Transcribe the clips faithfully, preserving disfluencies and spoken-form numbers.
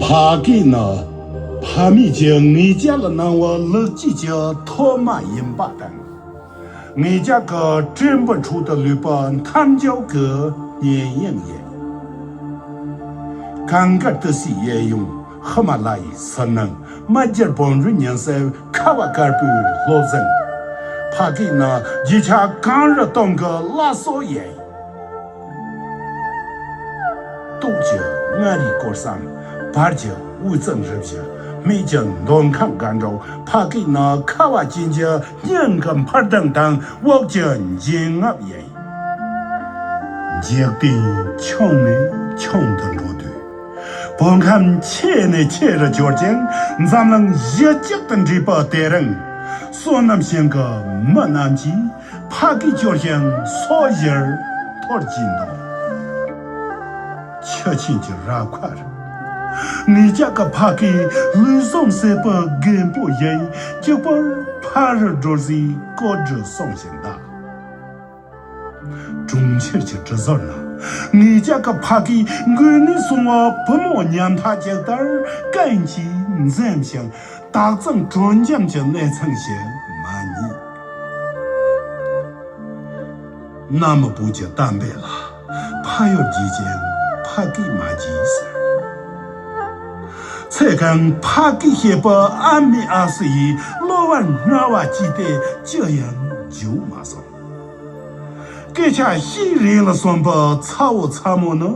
ཕ་སྐད་ནི་ཕ་མེས་ཀྱིས་ངེད་ཅག་ལ་གནང་བའི་ལེགས་སྐྱེས་ཀྱི་ཐོག་མ་ཡིན་པ་དང་། ངེད་ཅག་གི་དྲན་པའི་འཕྲོ་དུ་ལུས་པའི་མཐའ་མཇུག་གི་ཉེན་དབྱིངས་ཡིན། གངས་དཀར་ཏི་སེའི་གཡས་གཡོན། ཧི་མ་ལ་ཡའི་ཟིལ་གནོན། རྨ་རྒྱལ་བོད་འབྲོག་ཉིན་གསལ། ཁ་བ་དཀར་པོའི་སློབ་གསེང་། ཕ་སྐད་ནི་རྗེས་ཆགས་གངས་རི་སྟོང་གི་བླ་སྲོག་ཡིན། སྟོད་ཀྱི་མངའ་རིས་སྐོར་གསུམ། བར་གྱི་དབུས་གཙང་རུ་བཞི། སྨད་ཀྱི་མདོ་ཁམས་སྒང་དྲུག། ཕ་སྐད་ནི་ཁ་བ་ཅན་གྱི་སྙིང་གི་འཕུར་ལྡིང་དང་། འོག་གི་འཇིང་རྔུབ་ཡིན། འཇིག་རྟེན་ཆུང་ནས་ཆུང་དུ་འགྲོ་དུས། བོད་ཁམས་ཆེ་ནས་ཆེ་རུ་གྱུར་ཅིང་། འཛམ་གླིང་གཞི་གཅིག་ཏུ་འདྲེས་པ་དེ་རིང་། བསོད་ནམས་ཞིང་གི་མི་རྣམས་ཀྱིས་ཕ་སྐད་སྐྱོར་ཞིང་སོ་བཞིར་འཐོར་གྱིན་འདུག་ཆུ་ཆེན་གྱི་རབ་ཁ་རུ། ངེད་ཅག་གི་ཕ་སྐད་ལུས་ཟུངས་ཟད་པའི་རྒན་པོ་ཡིན། གཅིག་པུར་ཕ་རུ་སྒྲོལ་སའི་གོ་སྒྲིག་སོང་ཞིག་གདའ། གྲོང་ཁྱེར་གྱི་དྲི་ཟུར་ན། ངེད་ཅག་གི་ཕ་སྐད་འགོས་ནད་སོང་བའི་བུ་མོ་ཉམ་ཐག་ཅིག་ལྟར་ཀུན་གྱིས་འཛེམ་ཞིང་། དག་གཙང་དྲོ་འཇམ་གྱི་གནས་ཚང་ཞིག་མ་རྙེད། གནའ་མི་བོད་ཀྱི་གཏམ་དཔེ་ལ། ཕ་ཡུལ་རྒྱས་ཀྱང་ཕ་སྐད་མ་རྒྱས་ཟེར། ཚེ་གང་ཕ་སྐད་བཤད་པའི་ཨ་མའི་ཨ་སྲུ་ཡིས་གློ་བར་རྔ་བ་བསྐྱིས་ཏེ་ཅི་ཡང་བརྗོད་མ་སོང་། སྐད་ཆ་ཤེས་རིག་ལ་སོན་པའི་ཚ་བོ་ཚ་མོ་ནི།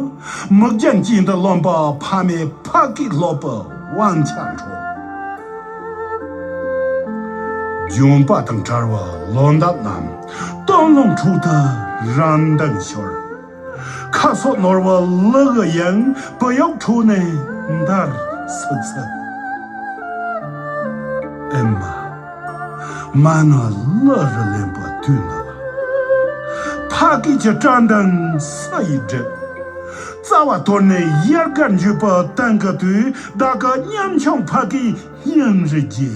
མིག་རྒྱན་གྱེན་དུ་རློམ་པའི་ཕ་མའི་ཕ་སྐད་སློབ་པའི་དབང་ཆ་འཕྲོག་ལྗོན་པ་དང་བྲལ་བའི་ལོ་འདབ་རྣམས། སྟོན་རླུང་ཁྲོད་དུ་རང་མདངས་ཤོར། ཁ་སོགས་ནོར་བུ་ལི་གུ་ཡང་། བུ་གཡོག་ཁྲོད་ནས་འདར་སིག་སིག་ཨེ་མ། མ་ཎི་གླུ་རུ་ལེན་པའི་དུས་འདི་ལ། ཕ་སྐད་ཀྱི་བཀྲག་མདངས་སུ་ཡིས་བསྒྲིབས། རྩ་བ་དོར་ནས་ཡལ་གར་འཇུག་པའི་གཏམ་གྱི་དུས། བདག་གི་ཉམ་ཆུང་ཕ་སྐད་སྙིང་རུས་རྒྱས།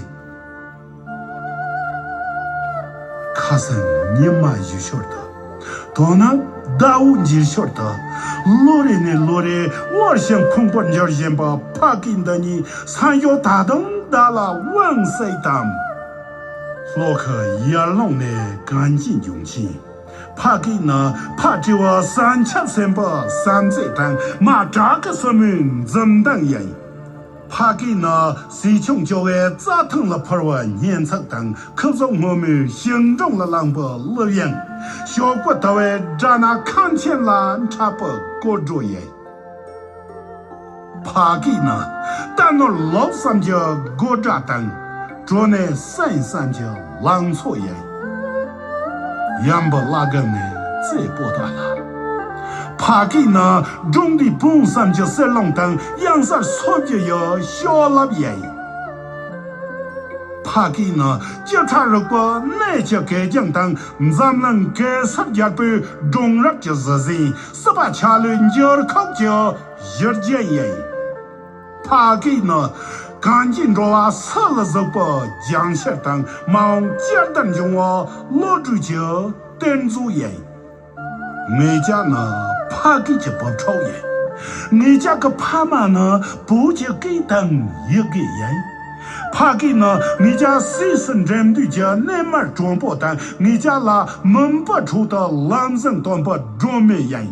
ཁ་སང་ཉི་མ་བཞུད་ཞོར་དུ། དོ་ནང་ཟླ་བོ་འགྱིལ་ཞོར་དུ། ལོ་རེ་ནས་ལོ་རེ་སྔོ་ཞིང་ཕུང་པོར་འགྱུར་བཞིན་པའི་ཕ་སྐད་འདི་ཉིད་སང་ཞོགས་ད་དུང་བདག་ལ་དབང་སྲིད་དམ། ལྷོ་ཁའི་ཡར་ཀླུང་ནས་གངས་ཅན་ལྗོངས་ཕྱིན། ཕ་སྐད་ནི་ཕ་བྲལ་བའི་བསམ་འཆར་སེམས་པའི་བསམ་རྩེ་དང་། མ་བྲག་གི་སྲིན་མོའི་འཛུམ་མདངས་ཡིན། ཕ་སྐད་ནི་ཟས་ཆུང་སྐྱོ་བའི་རྩྭ་ཐང་ལ་འཕུར་བའི་སྙན་ཚིག་དང་། ཁུ་བཟང་སྔོན་མོའི་ཞིང་གྲོང་ལ་བླངས་པའི་གླུ་དབྱངས། ཞོགས་པའི་དུ་བའི་སྦྲ་ནག་ཁམས་ཆེན་ལ་འཁྲབ་པའི་གོར་བགྲོ་ཡིན། ཕ་སྐད་ནི་རྟ་ནོར་ལུག་གསུམ་གྱི་དགོད་སྒྲ་དང་། གྲོ་ནས་སྲན་གསུམ་གྱི་ལང་ཚོ་ཡིན། ཡམ་བུ་བླ་སྒང་ནས་རྩེ་པོ་ཏ་ལ། ཕ་སྐད་ནི་སྒྲུང་ལྡེའུ་བོན་གསུམ་གྱི་གསེར་ལུང་དང་། གཡང་གཟར་སོ་བརྒྱད་ཡི་ཤོ་ལབ་ཡིན། ཕ་སྐད་ནི་ཅི་ཁྲ་རིག་པའི་གནས་ཀྱི་གད་རྒྱངས་དང་། འཛམ་གླིང་གེ་སར་རྒྱལ་པོའི་སྒྲུང་རབ་ཀྱི་གཟི་བརྗིད། སྲིད་པ་ཆ་ལུགས་འགྱུར་ཁུག་ཀྱི་གཞི་རྒྱན་ཡིན། ཕ་སྐད་ནི་གངས་ཅན་འགྲོ་བ་སིལ་ལ་གཟིགས་པའི་རྒྱང་ཤེལ་དང་། མ་འོངས་སྤྱི་ལྡན་འབྱུང་བའི་བློ་གྲོས་ཀྱི་གཏེར་མཛོད་ཡིན། ངེད་ཅག་ནི་ཕ་སྐད་ཀྱི་བུ་ཕྲུག་ཡིན། ངེད་ཅག་གི་ཕ་མ་ནི་བོད་ཀྱི་སྐད་དང་ཡི་གེ་ཡིན། ཕ་སྐད་ནི་ངེད་ཅག་སུད་སི་འགྲིམ་དུས་ཀྱི་སྣེ་མར་གྲོགས་པོ་དང་། ངེད་ཅག་ལ་མུན་པའི་ཁྲོད་དུ་ལམ་སེང་སྟོན་པའི་སྒྲོན་མེ་ཡིན།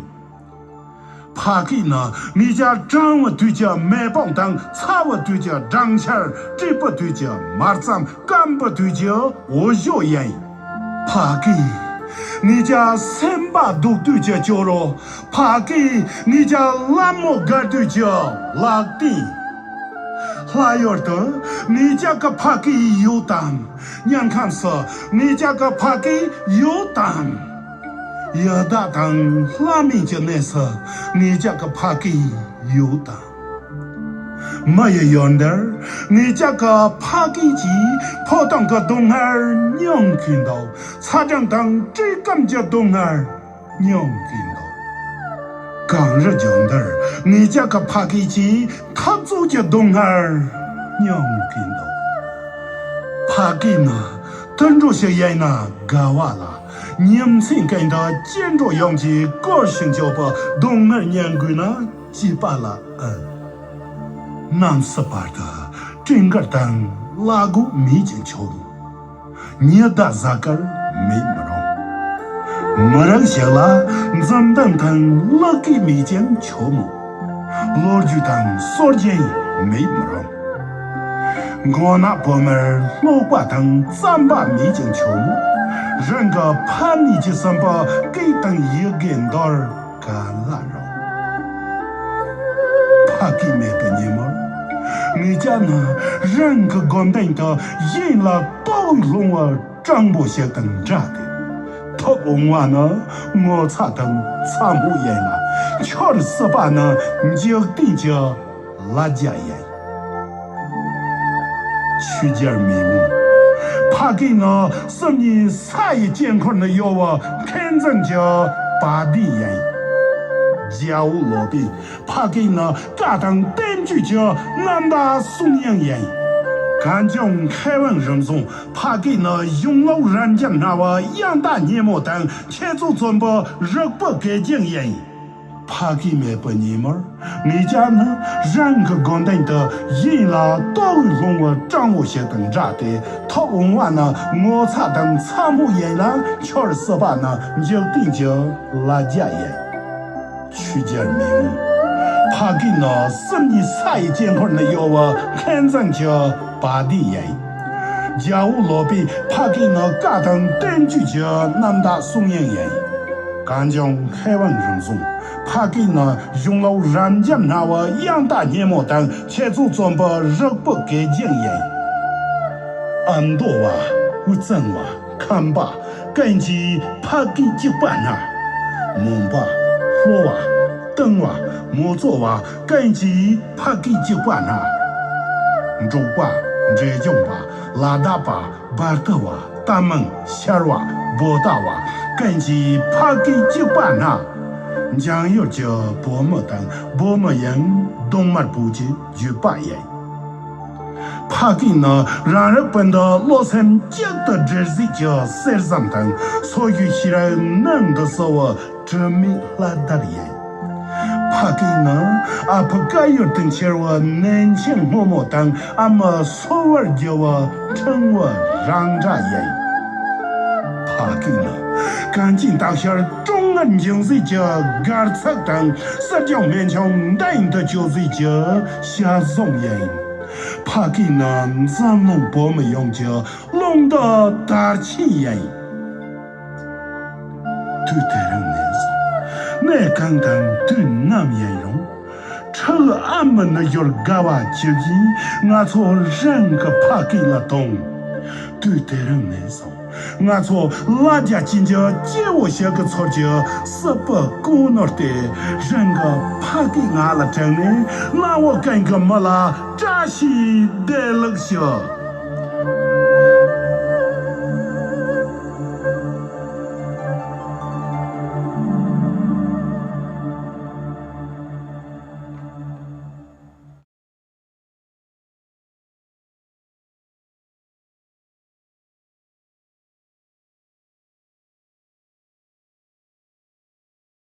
ཕ་སྐད་ནི་ངེད་ཅག་གྲང་བའི་དུས་ཀྱི་མེ་དཔུང་དང་། ཚ་བའི་དུས་ཀྱི་སྦྲང་ཆར། སྲེག་པའི་དུས་ཀྱི་མར་རྩམ། སྐམ་པའི་དུས་ཀྱི་འོ་ཞོ་ཡིན། ཕ་སྐད་ངེད་ཅག་སེམས་པ་སྡུག་དུས་ཀྱི་སྐྱོ་རོ། ཕ་སྐད་ངེད་ཅག་ལད་མོ་དགའ་དུས་ཀྱི་ལག་རྟེན། ལྷག་ཡོད་དུ་ངེད་ཅག་གི་ཕ་སྐད་ཡོད་དམ། དམྱལ་ཁམས་སུ་ངེད་ཅག་གི་ཕ་སྐད་ཡོད་དམ། ཡི་དྭགས་དང་ལྷ་མིན་གྱི་གནས་སུ་ངེད་ཅག་གི་ཕ་སྐད་ཡོད་དམ། མི་ཡི་ཡུལ་འདིར་ངེད་ཅག་གི་ཕ་སྐད་ཀྱིས། ཕོ་བྲང་གི་སྡུག་བསྔལ་མྱོང་གིན་འདུག་ཚ་གྲང་དང་བཀྲེས་སྐོམ་གྱི་སྡུག་བསྔལ་མྱོང་གིན་འདུག་གངས་རི་ལྗོངས་འདིར་ངེད་ཅག་གི་ཕ་སྐད་ཀྱིས། འཐབ་རྩོད་ཀྱི་སྡུག་བསྔལ་མྱོང་གིན་འདུག་ཕ་སྐད་ནི་དུད་འགྲོ་ཞིག་ཡིན་ན་དགའ་བ་ལ། ཉིན་མཚན་ཀུན་ཏུ་སྐྱེ་འགྲོ་ཡོངས་ཀྱིས་བཀོལ་ཞིང་སྤྱོད་པའི་སྡུག་བསྔལ་མྱང་དགོས་ན་སྐྱིད་པ་ལ་ཨེ། གནམ་ས་བར་དུ་སྤྲིན་དཀར་དང་བླ་གོས་མེད་ཀྱང་ཆོག་མོད། ཉི་ཟླ་གཟའ་སྐར་མེད་མི་རུང་། མི་རབས་ཤིག་ལ་འཛུམ་མདངས་དང་བློ་སྐྱེད་མེད་ཀྱང་ཆོག་མོད། ལོ་རྒྱུས་དང་སྲོལ་རྒྱུན་མེད་མི་རུང་། མགོ་ནག་བུ་མོར་ཀློག་པ་དང་རྩོམ་པ་མེད་ཀྱང་ཆོག་མོད། རང་གི་ཕ་མེས་ཀྱི་སྲིན་པོ་སྐད་དང་ཡི་གེ་འདོར་ག་ལ་རུང་། ཕ་སྐད་མེད་པའི་ཉིན་མོར། ངེད་ཅག་ནི་རང་གི་སྒོམ་སྟེང་དུ་གཞན་ལ་ལྟོ་གོས་སློང་བ་སྤྲང་པོ་ཞིག་དང་འདྲ་སྟེ། ཐོབ་འོང་བ་ནི་ངོ་ཚ་དང་ཚ་སྨུག་ཡིན་ལ། འཆོར་སྲིད་པ་ནི་འཇིག་རྟེན་གྱི་ལ་རྒྱ་ཡིན། ཆོས་རྒྱལ་མེས་དབོན། ཕ་སྐད་ནི་སེམས་ཉིད་ས་ཡི་དཀྱིལ་འཁོར་ན་གཡོ་བའི་མཁས་མཛངས་ཀྱི་བ་དན་ཡིན། རྒྱལ་པོ་ལོ་པཎ། ཕ་སྐད་ནི་བཀའ་དང་བསྟན་བཅོས་ཀྱི་རྣམ་པ་གསུང་དབྱངས་ཡིན། གངས་ལྗོངས་མཁས་དབང་རིམ་བྱོན། ཕ་སྐད་ནི་གཞུང་ལུགས་རབ་འབྱམས་སྨྲ་བའི་དབྱངས་རྟ་སྙན་མོ་དང་། འཆད་རྩོད་རྩོམ་པའི་རིག་པའི་གོས་རྒྱན་ཡིན། ཕ་སྐད་མེད་པའི་ཉིན་མོར། ངེད་ཅག་ནི་རང་གི་སྒོམ་སྟེང་དུ་གཞན་ལ་ལྟོ་གོས་སློང་བའི་སྤྲང་པོ་ཞིག་དང་འདྲ་སྟེ། ཐོབ་འོང་བ་ནི་ངོ་ཚ་དང་ཚ་སྨུག་ཡིན་ལ། འཆོར་སྲིད་པ་ནི་འཇིག་རྟེན་གྱི་ལ་རྒྱ་ཡིན། ཆོས་རྒྱལ་མེས་དབོན། ཕ་སྐད་ནི་སེམས་ཉིད་ས་ཡི་དཀྱིལ་འཁོར་ན་གཡོ་བའི་མཁས་མཛངས་ཀྱི་བ་དན་ཡིན། རྒྱལ་པོ་ལོ་པཎ། ཕ་སྐད་ནི་བཀའ་དང་བསྟན་བཅོས་ཀྱི་རྣམ་དག་གསུང་དབྱངས་ཡིན། གངས་ལྗོངས་མཁས་དབང་རིམ་བྱོན། ཕ་སྐད་ནི་གཞུང་ལུགས་རབ་འབྱམས་སྨྲ་བའི་དབྱངས་རྟ་སྙན་མོ་དང་། འཆད་རྩོད་རྩོམ་པའི་རིག་པའི་གོས་རྒྱན་ཡིན། ཨ་མདོ་བ། དབུས་གཙང་བ། ཁམས་པ། ཀུན་གྱིས་ཕ་སྐད་གཅིག་པ་སྨྲ། མོན་པ། ལྷོ་བ། གཏིང་བ། མོན་གཙོ་བ། ཀུན་གྱིས་ཕ་སྐད་གཅིག་པ་སྨྲ། འབྲོག་པ། འབྲས་ལྗོངས་པ། ལ་དྭགས་པ། སྦལ་ཏི་བ། རྟ་མང་། ཤར་བ། བོད་ཟླ་བ། ཀུན་གྱིས་ཕ་སྐད་གཅིག་པ་སྨྲ། འཇང་ཡུལ་གྱི་བོད་མི་དང་བོད་མི་ཡང་གདོང་དམར་བོད་ཀྱི་བརྒྱུད་པ་ཡིན། ཕ་སྐད་ནི་རང་རིགས་སྤུན་ཟླ་བློ་སེམས་གཅིག་ཏུ་སྒྲིལ་བྱེད་ཀྱི་གསེར་ཟམ་དང་། སོ་སོའི་ཤེས་རབ་ནང་དུ་གསོ་བའི་དྲི་མེད་ལྷ་དར་ཡིན། ཕ་སྐད་ནི་ཨ་ཕའི་བཀའ་ཡུལ་དུ་འཁྱེར་བའི་ནན་ཆེན་སྔོན་མོ་དང་། ཨ་མའི་གསོ་བར་བགྱི་བའི་ཕྲེང་བའི་རང་སྒྲ་ཡིན། ཕ་སྐད་ནི་གངས་ཅན་སྟག་ཤར་ཀྲོང་ངེར་འགྱིང་བྱེད་ཀྱི་སྒར་ཚུགས་དང་། གསེར་སྦྱངས་སྨན་ཆུང་མདུན་དུ་སྐྱོད་བྱེད་ཀྱི་ཞལ་འཛུམ་ཡིན། ཕ་སྐད་ནི་འཛམ་གླིང་བོད་མི་ཡོངས་ཀྱི་རླུང་རྟ་དར་ཆེན་ཡིན། དུས་དེ་རིང་ནས་བཟུང་། གནས་གང་དང་དུས་ནམ་ཡིན་རུང་། ཕྲུ་གུ་ཨ་མའི་ནུ་ཞོར་དགའ་བ་ཇི་བཞིན་ང་ཚོ་རང་གི་ཕ་སྐད་ལ་གཏོང་། དུས་དེ་རིང་ནས་བཟུང་། ང་ཚོ་ལ་རྒྱ་ཅན་གྱི་སྐྱེ་བོ་ཞིག་གི་ཚོད་ཀྱི་སྲིད་པའི་གོ་ནོར་ཏེ། རང་གི་ཕ་སྐད་ངག་ལ་དྲངས་ནས། གནམ་འོག་ཀུན་གྱི་མི་ལ་བཀྲ་ཤིས་བདེ་ལེགས་ཞུ།